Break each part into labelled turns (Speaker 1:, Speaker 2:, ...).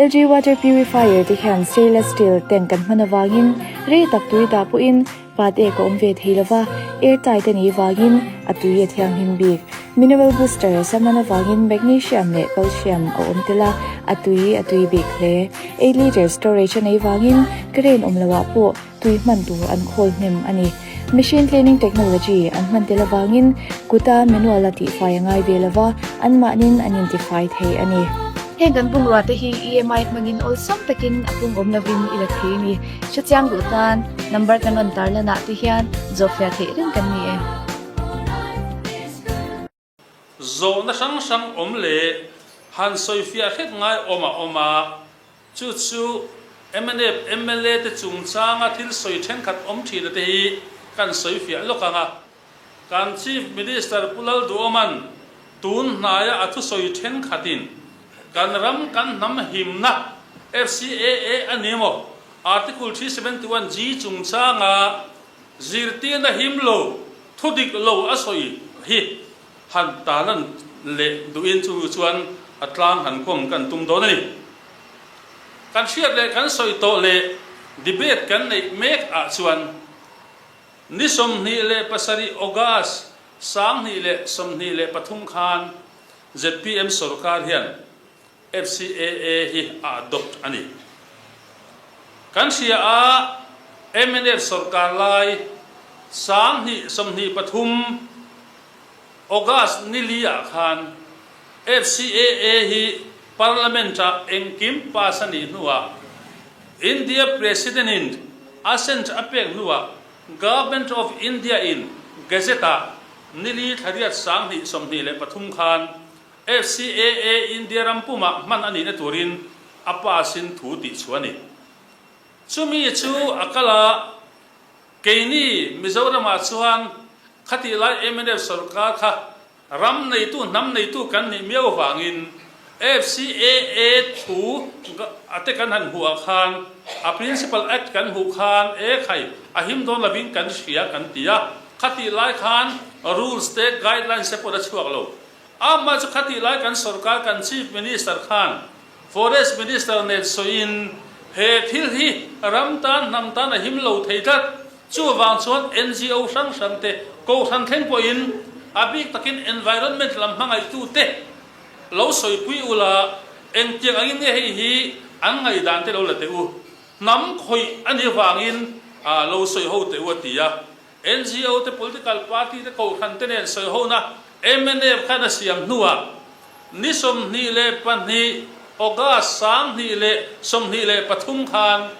Speaker 1: LG Water Purifier te hian stainless steel tank kan hman avangin rei tak tui dah pawhin pat ek a awm ve thei lova, air tight a nih vangin a tui a thianghlim bik. Mineral booster a sam avangin magnesium leh calcium a awm tel a, a tui a tui bik hle. Eight litre storage a neih vangin current awm loah pawh tui hman tur an khawl hnem a ni. Machine cleaning technology an hman tel avangin kuta manual a tihfai a ngai ve lova, anmahnin an intifai thei a ni.
Speaker 2: Heng kan bungrua te hi EMI hmangin awlsam takin a pung awm lovin i la thei a ni. Hrechiang duh tan number kan rawn tarlan ah te hian zawhfiah theih reng kan ni e.
Speaker 3: Zawhna hrang hrang awm leh han sawifiah hret ngai awm a awm a, chu chu mnf mla te chungchanga thil sawi thenkhat awm thina te hi kan sawifiah lawk ang a. Kan Chief Minister Pu Lalduhawma'n tun hnaia a thusawi thenkhatin kan ram kan hnam himna FCAA a ni maw Article 371 G chungchanga Zirtirna him lo, thu dik lo a sawi hi han talan leh duhin chu chuan a tlang han khawm kan tum dawn a ni. Kan hriat leh kan sawi tawh leh debate kan neih mek ah chuan ni 27 August 2023 khan zpm sorkar hian FCAA hi a adopt a ni. Kan hria a, mnf sorkar lai 2023 August ni li ah khan FCAA hi Parliament ah engkim pass a nih hnuah India President in assent a pek hnuah Government of India in Gazette ah ni li thlariat 2023 khan FCAA India ram pumah hman a nihna turin a pass-in thu tih chhuah a ni. Chumi chu a kal a, keini Mizoramah chuan khatih lai mnf sorkar kha ram neitu, hnam neitu kan nih miau vangin FCAA thu a te kan han hmuh ah khan a Principal Act kan hmuh khan e khai a him dawn lovin kan hria kan ti a, khatih lai khan rules te guidelines te pawh la chhuak lo. Amah chu khatih lai kan sorkar kan Chief Minister khan Forest Minister nen sawiin he thil hi ram tan hnam tan a him lo thei tlat. Chuvang chuan NGO hrang hrang te, Kohhran thleng pawhin a bik takin environment lam hmangaihtu te lo sawipui ula engtiang angin nge hei hi an ngaihdan te lo la teh u. Hnam khawih a nih vangin lo sawi ho teh u a ti a. NGO te, political party te, kohhran te nen sawihona mnf khan a siam hnuah ni 22 August 2023 khan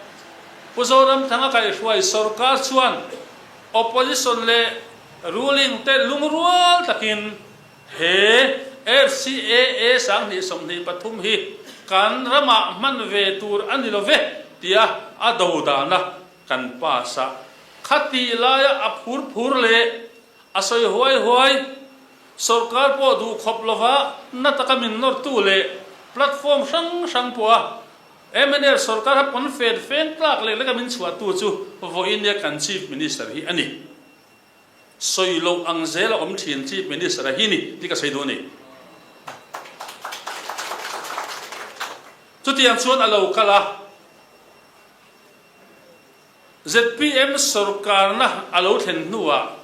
Speaker 3: Pu Zoramthanga kaihhruai sorkar chuan opposition leh ruling te lungrual takin he FCAA 2023 hi kan ramah hman ve tur a ni lo ve tia a do dana Kan pass a, khatih laia a phur phur leh a sawi huai huai, sorkar pawh duh khawp lova na taka min nawrtu leh platform hrang hrang pawha mnf sorkar a pawn fen fen tlak leh leka min chhuahtu chu vawiin nia kan Chief Minister hi a ni. Sawi loh ang zel a awm thin Chief Minister a hi ni tih ka sawi duh a ni. Chutiang chuan a lo kal a. Zpm sorkarna a lo thlen hnuah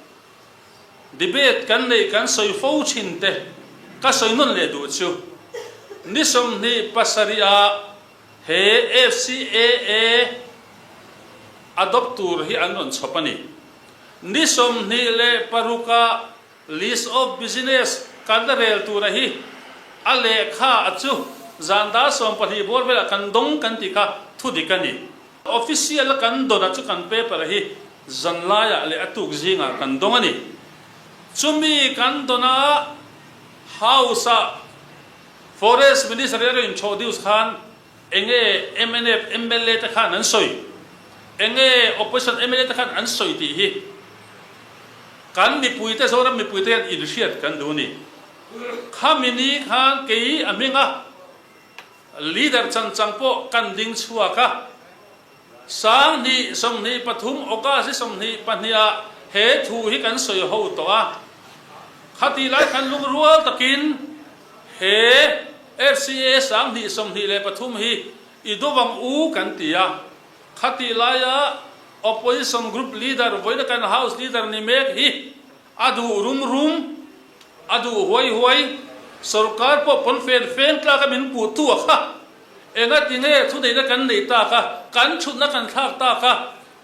Speaker 3: debate kan neih kan sawi fo thin te ka sawi nawn leh duh chu ni 27 ah he FCAA adopt tur hi an rawn chhawp a ni. Ni 26 ah List of business kan la rel tura hi a lehkha a chu zan dar 12 bawr velah kan dawng kan tih kha thu dik a ni. Official a kan dawn a chu kan paper a hi zan laiah leh a tuk zingah kan dawng a ni. Chumi kan dawn a House ah Forest Minister a rawn introduce khan enge mnf mla te khan an sawi, enge opposition mla te khan an sawi tih hi Kan mipuite, Zoram mipuite hian inhriat kan duh a ni. Khami ni khan kei a hming a, leader chan chang pawh kan ding chhuak a. 2023 August 22 ah he thu hi kan sawi ho tawh a. Khatih lai khan lungrual takin he FCA 2023 hi. I do vang u kan ti a. Khatih laia Opposition Group Leader vawiina kan House Leader ni mek hi a duh rum rum, a duh huai huai, sorkar pawh pawn fen feng tlaka min puh tu a kha. Engati nge thuneihna kan neih tak a, kan thutna kan thlak tak a,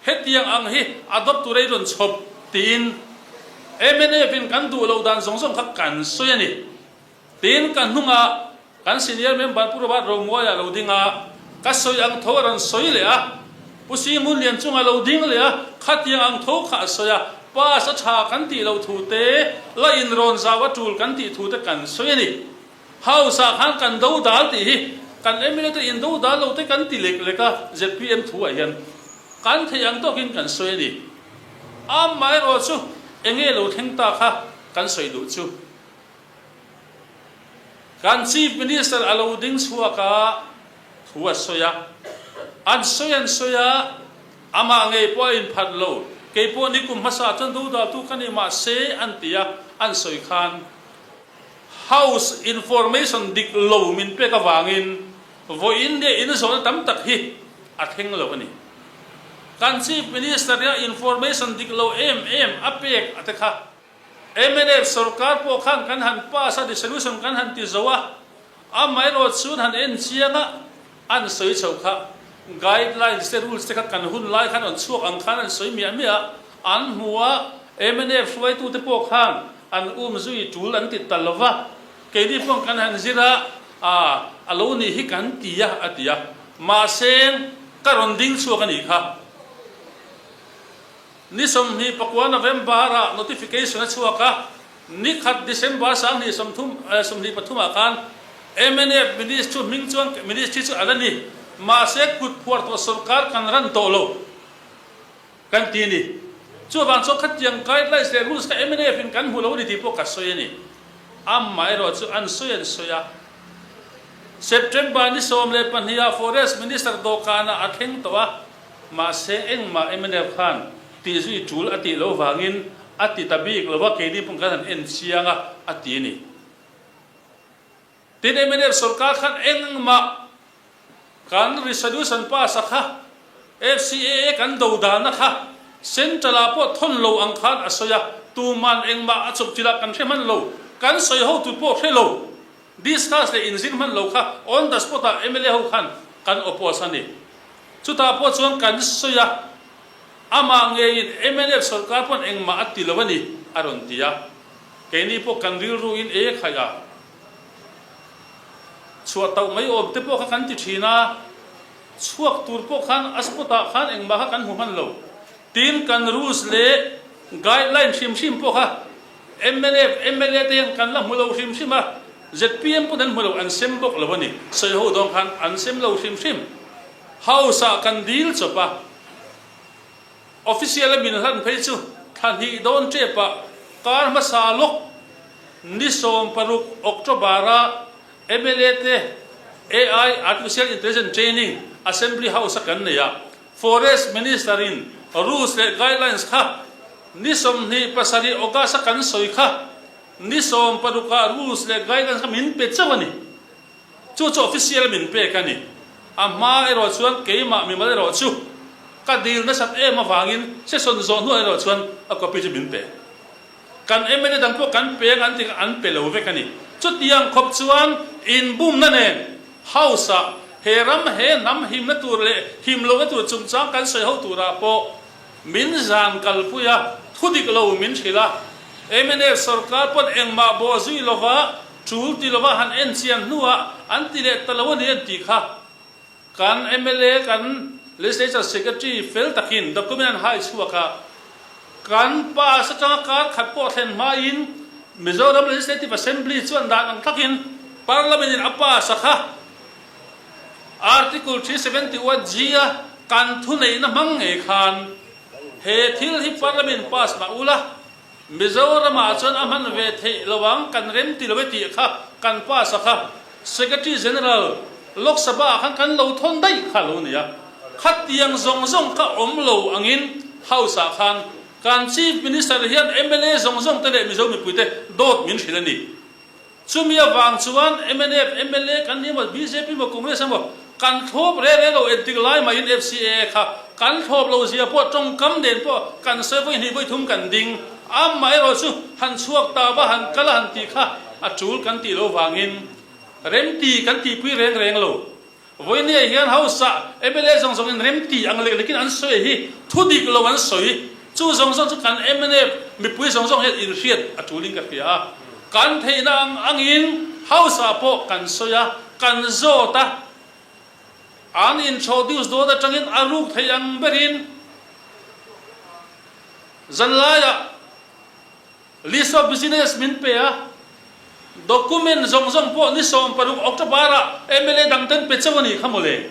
Speaker 3: hetiang ang hi adopt tur a i rawn chhawp tiin mnf in kan duh loh dan zawng zawng kha kan sawi a ni. Tin, ka hnungah kan senior member Pu Robert Romuaia lo ding a, ka sawi ang tho a rawn sawi leh a, Pu Singhmun Lian chunga lo ding leh a, khatiang ang tho kha a sawi a, pass a tha kan tih loh thu te, la inrawn zau a tul kan tih thu te kan sawi a ni. House ah khan kan do dal tih hi kan mla te in do dal lo te kan ti lek lek a, zpm thu ah hian kan theih ang tawkin kan sawi a ni. Amaherawhchu chu enge lo thleng ta kha kan sawi duh chu. Kan Chief Minister a lo ding chhuak a, thu a sawi a. An sawi an sawi a, amah ngei pawh a inphat lo. Kei pawh nikum hmasa chuan dodaltu ka ni mahse an ti a, an sawi khan House information dik lo min pek avangin vawiin leh inzawhna tam tak hi a thleng lo a ni. Kan Chief Minister nia information dik lo em em a pek a te kha Mnf sorkar pawh khan kan han pass a, dissolution kan han ti zo a, amaherawh chhun han en chiang a, an sawi chho kha guidelines te rules te kha kan hun lai khan rawn chhuak ang khan an sawi miah miah a, an hmu a, mnf hruaitute pawh khan an um zui tul an ti ta lo va, keini pawh kan han zir a, a a lo nih hi kan ti a, a ti a, mahse ka rawn ding chhuak a nih kha. Ni 24 November-ah notification a chhuak a, ni khat December 2030 23 ah khan mnf Ministry hming chuan Ministry chu a la ni, mahse kut phuar tawh sorkar kan ran tawh lo kan ti a ni. Chuvang chuan khatiang guidelines leh rules kha mnf in kan hmu lo a ni tih pawh ka sawi a ni. Amaherawh chu an sawi an sawi a, September ni 12 ah Forest Minister dawhkanah a thleng tawh a, Mahse, engmah mnf khan tih zui tul a tih loh vangin a ti ta bik lo a, keini pawh kan han en chiang a, a ti a ni. Tin, mnf sorkar khan engmah kan resolution pass a kha, FCAA kan do dana kha Central ah pawh thawn lo ang khan a sawi a, tuman engmah a chawp chilh ah kan hre hman lo, kan sawi ho tur pawh hre lo. Discuss leh inzir hman lo kha on the spot ah mla ho khan kan oppose a ni. Chutah pawh chuan kan sawi a, amah ngeiin mnf sorkar pawn engmah a ti lo a ni a rawn ti a. Keini pawh kan rilru in e khaih a, chhuah tauh mai awm te pawh kha kan ti thin a, chhuak tur pawh khan a spot ah khan engmah kha kan hmu hman lo. Tin, kan rules leh guideline hrim hrim pawh kha Mnf mla te hian kan la hmu lo hrim hrim a, zpm pawn an hmu lo, an sem bawk lo a ni. Sawi ho dawn khan an sem lo hrim hrim. House ah kan dil chawp a, official a min hlan phei chu thla hnih dawn tep ah kar hmasa lawk ni 16 October ah mla te AI, Artificial Intelligence Training, Assembly House a kan nei a, Forest Minister in rules leh guidelines kha ni 27 August a kan sawi kha ni 16 ah rules leh guidelines kha min pe chauh a ni. Chu chu official min pek a ni. A hma erawh chuan keimah mimal erawh chu ka dil nasat em avangin session zawh hnuah erawh chuan a copy chu min pe. Kan mla dang pawh kan pe ang an ti kha an pe lo vek a ni. Chutiang khawp chuan inbumna nen House-ah he ram he hnam himna tur leh him lohna tur chungchang kan sawi ho turah pawh min zan kalpui a, thu dik lo min hrilh a. Mnf sorkar pawn engmah bawh zui lova tul ti lova han en chian hnuah an ti leh ta lo a ni an tih kha. Kan mla kan Legislature Secretary fel takin document an hai chhuak a, kan pass atanga kar khat pawh thlen hmain Mizoram Legislative Assembly chuan dan ang thakin Parliament in a pass a kha Article 371 G a kan thuneihna hmang ngei khan he thil hi Parliament pass mah ula Mizoramah chuan a hman ve theih lo ang, kan rem ti lo e tih kha kan pass a kha Secretary General Lok Sabha ah khan kan lo thawn daih kha lo nia. Khatiang zawng zawng kha awm lo angin House ah khan kan Chief Minister hian mla zawng zawng te leh Mizo mipui te dawt min hrilh a ni. Chumi avang chuan mnf mla kan ni emaw, bjp emaw, Congress emaw. Kan thlawp reng reng lo entik lai mahin FCAA kha kan thlawp lo zia pawh tawngkam nen pawh kan sawi vawi hnih vawi thum kan ding. Amaherawh chu han chhuak ta va han kal a han tih kha a tul kan tih lo vangin remti kan tihpui reng reng lo. Vawinia hian House-ah mla zawng zawngin remti ang lek lekin an sawi hi thu dik lo an sawi. Chu zawng zawng chu kan mnf mipui zawng zawng hian inhriat a tulin ka hria a. Kan theihna ang angin House-ah pawh kan sawi a, kan zawt a. An introduce dawn atangin a ruk thei ang berin zanlaiah List of Business min pe a, document zawng zawng pawh ni 16 October-ah mla dang ten pe chauh a nih kha mawle.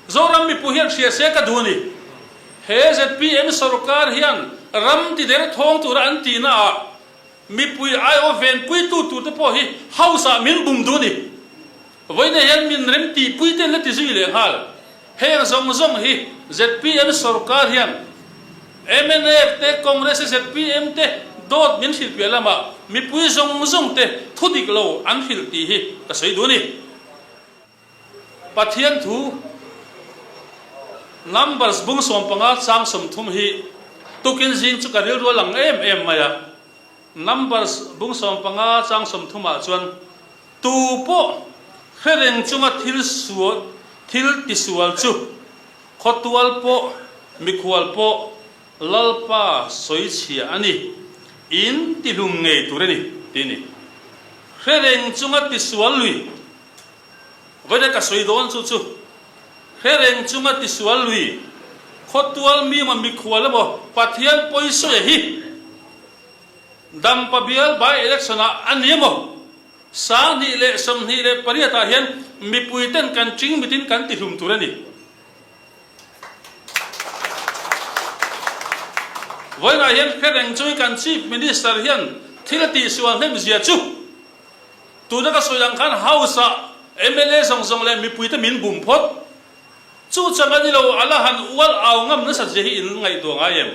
Speaker 3: Zoram mipui hian hria se ka duh a ni. He zpm sorkar hian ram ti der thawng tura an tihna ah mipui aiawh venpuitu turte pawh hi House-ah min bum duh a ni. Vawiinah hian min rem tihpui te an la ti zui leh nghal. Heng zawng zawng hi zpm sorkar hian mnf te, Congress te, zpm te dawt min hrilh piah lamah mipui zawng zawng te thu dik lo an hrilh tih hi ka sawi duh a ni. Pathian thu Numbers bung 15 chang 30 hi tukin zing chu ka rilru a lang em em mai a. Numbers bung 15 chang 30 ah chuan Tu pawh hre reng chunga thil sual thil tisual chu khawtual pawh mikhual pawh Lalpa sawichhia a ni, in tihlum ngei tur a ni, tih a ni. Hre reng chunga tisual lui, vawiin ka sawi dawn chu chu, hre reng chunga tisual lui, khawtual mi emaw mikhual emaw Pathian pawisawi hi Dampa bial by election ah a ni emaw? 2028 ah hian mipui ten kan ching mitin kan ti hlum tur a ni. Vawiinah hian hre reng chungin kan Chief Minister hian thil a tihsual hnem zia chu tuna ka sawi ang khan House ah mla zawng zawng leh mipui te min bum phawt. Chu chang a ni lo, a la han ual au ngam nasat zia hi in ngaihtuah ngai em?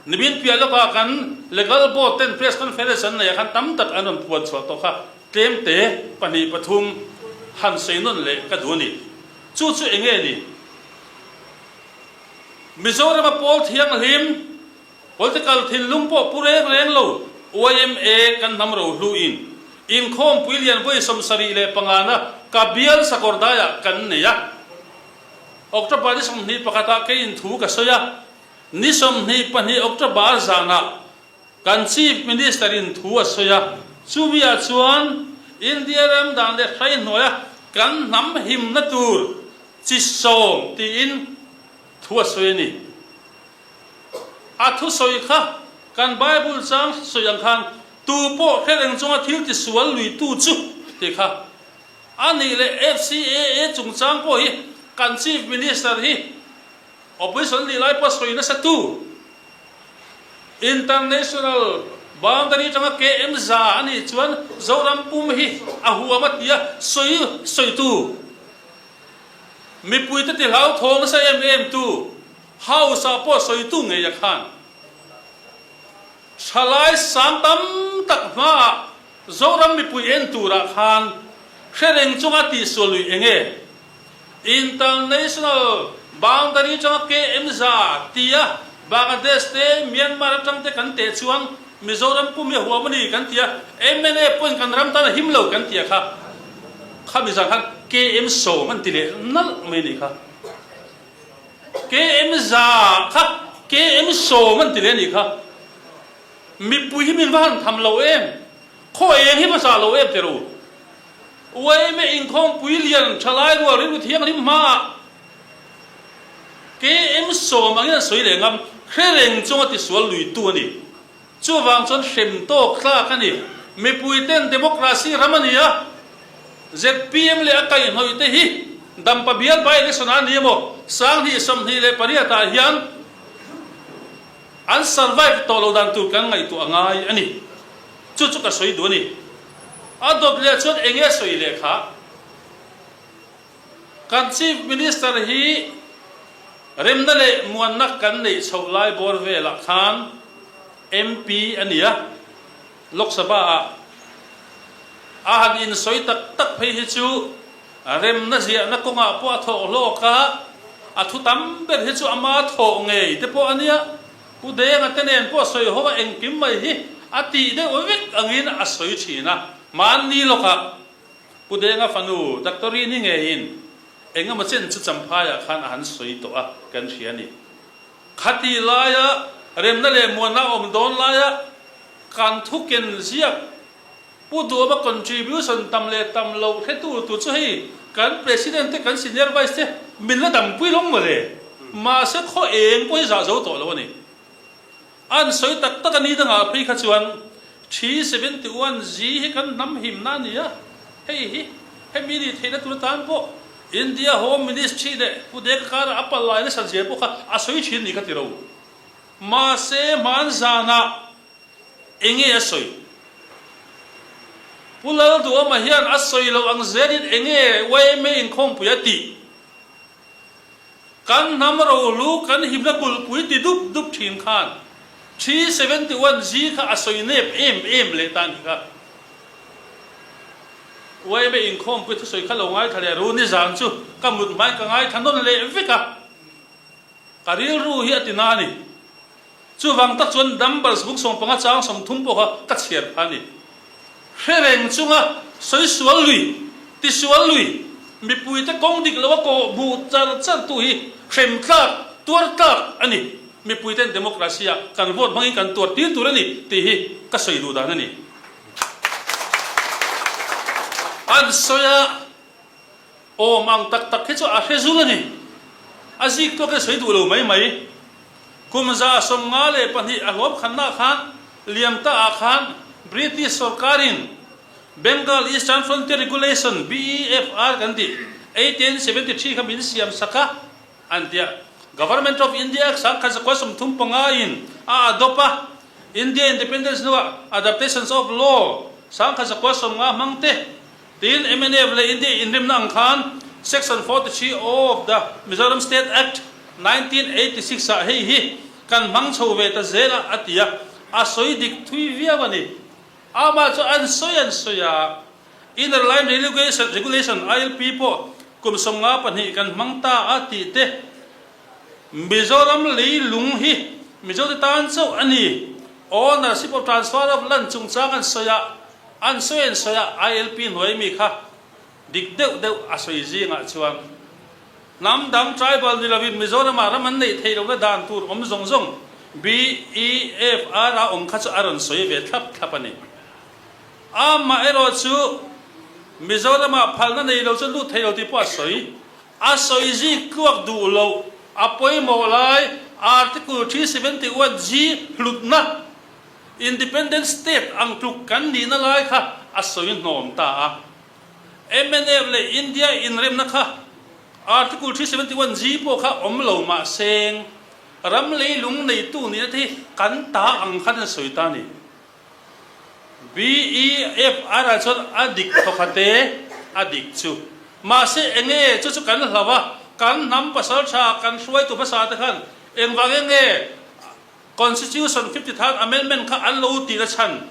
Speaker 3: Nimin piah lawkah kan Legal Board ten Press Conference an neih ah khan tam tak an rawn puan chhuah tawh kha tlem te pahnih pathum han sawi nawn leh ka duh a ni. Chu chu eng nge ni? Mizorama pawl thianghlim, political thinlung pawh pu reng reng lo yma kan hnam rohlu in inkhawmpui lian vawi 75 na ka bial Sakawrdaiah kan nei a. October ni 21 ah keiin thu ka sawi a. Ni 22 October zanah kan Chief Minister in thu a sawi a, chumi ah chuan India ram dan leh hrai hnuaia kan hnam himna tur chi sawm tiin thu a sawi a ni. A thusawi kha kan Bible chang sawi ang khan tu pawh hre reng chunga thil tisual luitu chu tih kha a nih leh FCAA chungchang pawh hi kan Chief Minister hi Opposition nih lai pawh sawi nasa tu International boundary atanga KM za a nih chuan Zoram pum hi a huam a tia sawi sawi tu mipui te ti hlauthawng nasa em em tu House ah pawh sawi tu ngei a khan thalai sang tam tak hmaah Zoram mipui en turah khan hre reng chunga tihsual lui eng nge? International boundary atanga KM za tia Bangladesh te Myanmar atang te kan teh chuan Mizoram pum hi a huam a ni kan ti a, mna pawhin kan ram tan a him lo kan ti a kha, khami zan khan KM 10 an ti leh nalh mai a nih kha. KM za kha KM 10 an ti leh a nih kha. Mipui hi min va han tham lo em? Khaw eng hi va zah lo em teh ru? Uaime inkhawmpui lian thalai rual rilru thianghlim hmaah KM 10 angin an sawi leh ngam, hre reng chunga tisual luitu a ni. Chuvang chuan hrem tawk tlak a ni. Mipuiten democracy ram a ni a, zpm leh a kaihhnawih te hi Dampa bial by election ah a ni emaw 2028 ah hian an survive tawh lo dan tur kan ngaihtuah a ngai a ni. Chu chu ka sawi duh a ni. A dawt leh chuan eng nge sawi leh kha? Kan Chief Minister hi remna leh muanna kan neih chhoh lai bawr velah khan MP a ni a, Lok Sabha ah a han insawi tak tak phei hi chu. Remna ziahna kawngah pawh a thawk hlawk a, a thu tam ber hi chu ama thawh ngei te pawh a nia. Pu Denga te nen pawh sawi ho a engkim mai hi a tih deuh vek angin a sawi thin a. Mahni lawkah Pu Denga fanu Doctor Rini ngeiin eng emaw chen chu Champhaiah khan a han sawi tawh a kan hria a ni. Khati laia remna leh muanna a awm dawn laia kan thu ken ziak Pu Duhawma contribution tam leh tam loh hretu tur chu hei kan President te kan Senior Vice te min la dampui lawng maw le? Mahse khaw eng pawh hi zah zo tawh lo a ni. An sawi tak tak a ni dangah phei kha chuan 371 G hi kan hnam himna a ni a, hei hi hemi nih theihna tur atan pawh India Home Ministry leh Pu Deka karah a pal lai nasa zia pawh kha a sawi thin ni kha ti ro. Mahse hmanzanah Enge a sawi? Pu Lalduhawma hian a sawi loh ang zelin enge yma inkhawmpui a tih? Kan hnam rohlu kan himna kulhpui ti dup dup thin khan 371 G kha a sawi nep em em leh ta ni kha. Yma inkhawmpui thusawi kha lo ngaithla leh ru nizan chu ka mut hmain ka ngaithla nawn leh vek a. Ka rilru hi a ti na a ni. Chuvang tak chuan Numbers buk 15 chang 30 pawh kha ka chhiar pha a ni. Hre reng chunga sawi sual lui, ti sual lui, mipuite kawng dik loa kawh hmuh char char tu hi hrem tlak, tuar tlak a ni. Mipuiten democracy ah kan vote hmangin kan tuar tir tur a ni tih hi ka sawi duh dan a ni. An sawi a. Awm ang tak tak hi chu a hre zul a ni. A zik tawk hi sawi duh lo mai mai. Kum 152 a hlawm khanna khan liam ta ah khan British sorkarin Bengal Eastern Frontier Regulation, BEFR, kan tih 1873 kha min siam sak a, an ti a. Government of India Act 1935 in a adopt a, India Independence hnuah Adaptations of Law 1950 hmang te Tin, mnf leh India inrimna ang khan Section 43 of the Mizoram State Act, 1986 ah hei hi kan hmang chho ve ta zel a, a ti a, a sawi dik thui viau a ni. Amah chu an sawi an sawi a, Inner Line Relegation Regulation, ILP, pawh kum 52 kan hmang ta a tih te, Mizoram leilung hi Mizote tan chauh a ni, Ownership of Transfer of Land chungchang an sawi a, An sawi an sawi a, ILP hnuai mi kha dik deuh deuh a sawi zingah chuan hnam dang tribal ni lovin Mizoramah ram an neih theih lohna dan tur awm zawng zawng BEFR a awm kha chu a rawn sawi ve thlap thlap a ni. Amaherawh chu Mizoramah phalna nei lo chu lut thei lo tih pawh a sawi. A sawi zik tluak duh loh a pawimawh lai Article 371G hlutna Independent State ang tluk kan nihna lai kha a sawi hnawm ta a. Mnf leh India inremna kha Article 371 G pawh kha awm lo mah seng ram leilung neitu nihna te hi kan ta ang khan an sawi ta a ni. BEFR ah chuan a dik thawkhat e, a dik chu. Mahse enge chu chu kan hlau a, kan hnam pasal tha kan hruaitu hmasa te khan engvang enge Constitution 53rd Amendment kha an lo tih na chhan.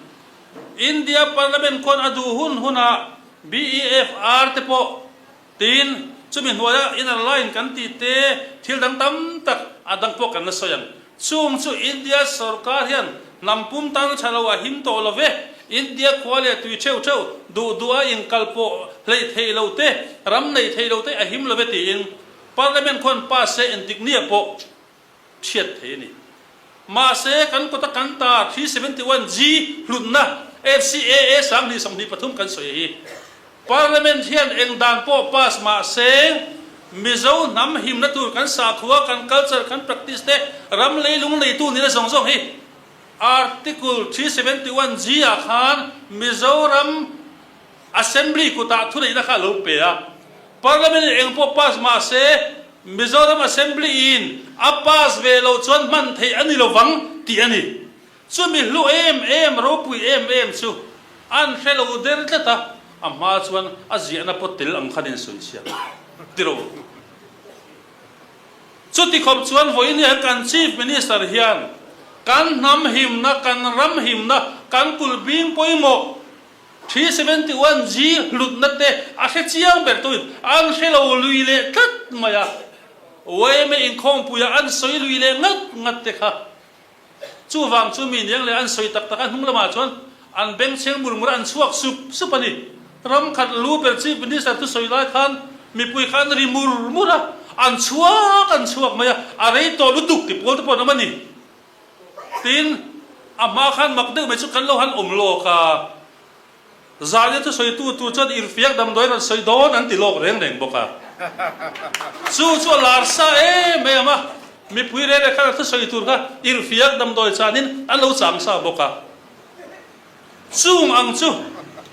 Speaker 3: India Parliament khuan a duh hun hunah BEFR te pawh tiin chumi hnuaia inner line kan tih te thil dang tam tak a dang pawh kan la sawi ang. Chung chu India sorkar hian hnam pum tan tha lo a him tawh lo ve. India khua leh tui theuh theuh duh duh a inkal pawh hleih theih lo te, ram neih theih lo te a him lo ve tiin Parliament khuan pass se entik nia pawh hriat thei a ni. Mahse, kan kawta kan ta 371G hlutna FCAA 2023 kan sawi hi Parliament hian eng dan pawh pass mahse, Mizo hnam himna tur kan sakhua, kan culture, kan practice te ram leilung neitu nihna zawng zawng hi Article 371G ah khan Mizoram Assembly kutah thuneihna kha a lo pe a. Parliament in eng pawh pass mahse, Mizoram Assembly in a pass ve loh chuan hman theih a ni lovang tih a ni. Chumi hlu em em, ropui em em chu an hre lo der tlat a, a hma chuan a ziahna pawh tel ang khan in sawi chhiat ti lo. Chuti khawp chuan vawiin hian kan Chief Minister hian kan hnam himna, kan ram himna, kan kulhbing pawimawh. 371 G hlutna te a hre chiang ber tuin an hre lo lui leh tlat mai a. Yma inkhawmpuia an sawi lui leh ngat ngat te kha. Chuvang chu mi niang leh an sawi tak tak a hnung lamah chuan an bengchheng mur mur a an chhuak sup sup a ni. Ram khat lu ber Chief Minister thusawi lai khan mipui kha an ri mur mur a, an chhuak an chhuak mai a, a rei tawh lutuk ti pawl te pawh an awm a ni. Tin, a hma khan mak deuh mai chu kan lo han awm lawk a, Zahnia thusawitu tur chuan irfiak damdawi rawn sawi dawn an ti lawk reng reng bawk a. Chu chu a lar sa em em a, mipui reng reng khan a thusawi tur kha irfiak damdawi chanin an lo chang sa bawk a. Chung ang chu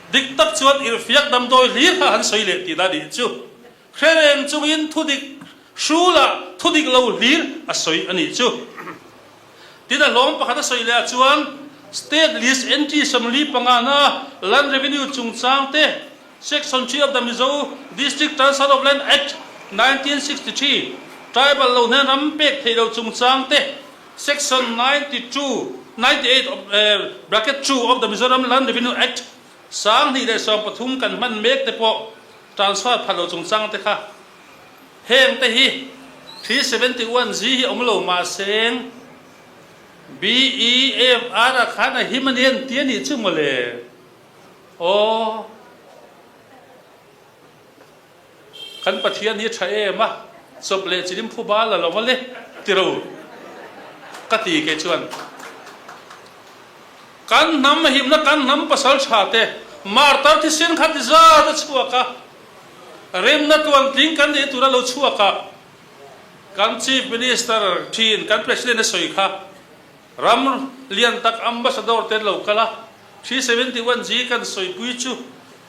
Speaker 3: dik tak chuan irfiak damdawi hlir kha han sawi leh tih la nih chu. Hre reng chungin thudik hrulah thudik lo hlir a sawi a nih chu. Tin a hlawm pakhat a sawi leh ah chuan State List Entry 45 na Land Revenue chungchang te Section 3 of the Mizo District Transfer of Land Act 1963 Tribal lo hnen ram pek theih lo chungchang te Section 92, 98 of bracket 2 of the Mizoram Land Revenue Act 2013 kan hman mek te pawh Transfer phat lo chungchang te kha heng te hi 371 G hi awm lo mahse BEFR ah khan a him a ni an ti a nih chu mawle aw kan Pathian hi a tha em a chawp leh chilim phu bal a lo va le tiro ka ti kei chuan. Kan hnam himna kan hnam pasal tha te martar thisen kha ti zat a chhuak a, remna tluantling kan neih tura lo chhuak a, kan Chief Minister thin kan President a sawi kha ram lian tak Ambassador te an lo kal a, 371 G kan sawipui chu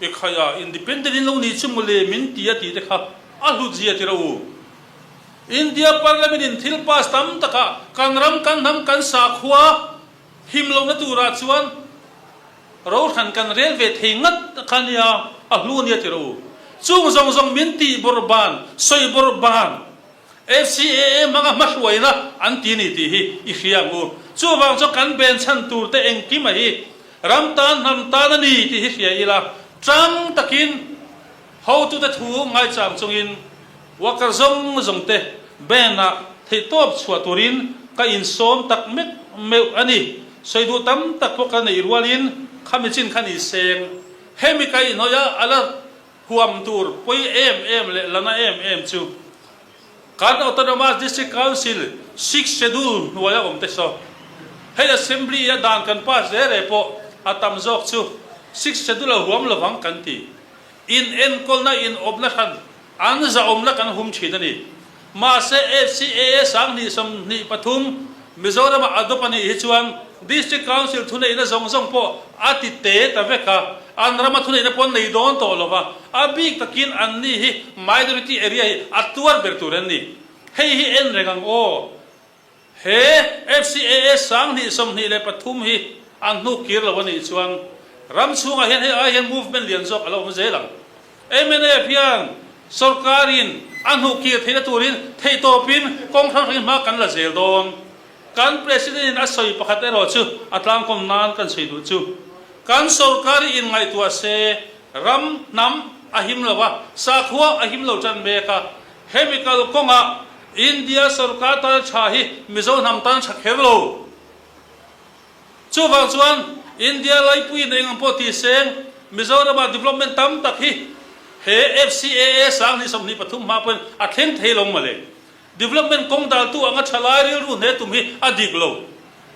Speaker 3: i khai a, Independent in lo ni chu mawle min ti a tih te kha a hlut zia tira u. India Parliament in thil pass tam takah kan ram kan hnam kan sakhua Him lohna turah chuan rohran kan rel ve thei ngat kha nia, a hlu ania ti rawh u. Chung zawng zawng min tih bawrh ban, sawi bawrh ban, FCAA hmanga hmahruaina an ti ni tih hi i hria ang u. Chuvang chuan kan ben chhan tur te engkim a hi ram tan hnam tan a ni tih hi hria ila, tang takin hotute thu ngaichang chungin Worker zawng zawng te band ah theihtawp chhuah turin ka insawm tak mek meuh a ni. Sawi duh tam tak pawh ka neih rualin khami chin kha ni seng. Hemi ka inhnawih a a la huam tur pawi em em leh la na em em chu kan Autonomous District Council Sixth Schedule hnuaia awm te saw. Hei Assembly a dan kan pass re re pawh a tam zawk chu Sixth Schedule a huam lovang kan ti. In enkawlna in awpna hran An zahawmna kan hum thin a ni. Mahse FCAA 2023 Mizorama adopt a nih hi chuan District Council thuneihna zawng zawng pawh a ti te ta vek a, an rama thuneihna pawh an nei dawn tawh lo va, a bik takin anni hi minority area hi a tuar ber tur an ni. Hei hi en reng ang aw. He FCAA 2023 hi an hnuk kir lo a nih chuan ram chhungah hian hei ai hian movement lian zawk a lo awm zel ang. Mnf hian sorkarin a hnuh kir theihna turin theihtawpin kawng hrang hrangin hma kan la zel dawn. Kan President-in a sawi pakhat erawh chu a tlangkawm nan kan sawi duh chu. Kan sorkar hi inngaihtuah se ram hnam a him lo a, sakhua a him lo tan mek a, Hemi kalkawngah India sorkar tan tha hi Mizo hnam tan tha kher lo. Chuvang chuan India laipuiin eng ang pawh ti seng Mizorama development tam tak hi he FCAA 2023 hma pawhin a thleng thei lo mawle. Development kawng daltu anga tha lai rilru hne tum hi a dik lo.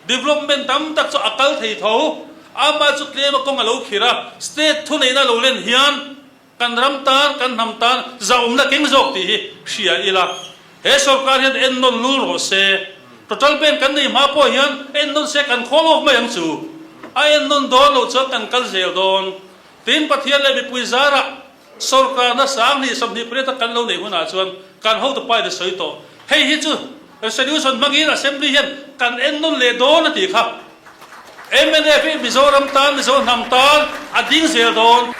Speaker 3: Development tam tak chu a kal thei tho. Amah chu tlema kawng a lo khir a, state thuneihna lo len hian Kan ram tan, kan hnam tan zahawmna keng zawk tih hi hria ila, he sorkar hian ennawn lul rawh se. Total ban kan nei hma pawh hian ennawn se kan khawl awk mai ang chu. A ennawn dawn loh chuan kan kal zel dawn. Tin, Pathian leh mipui zarah sorkarna 2028 a kan lo neih hunah chuan kan hotu pa in a sawi tawh. Hei hi chu resolution hmangin Assembly hian kan ennawn leh dawn a tih kha. Mnf hi Mizoram tan, Mizo hnam tan a ding zel dawn.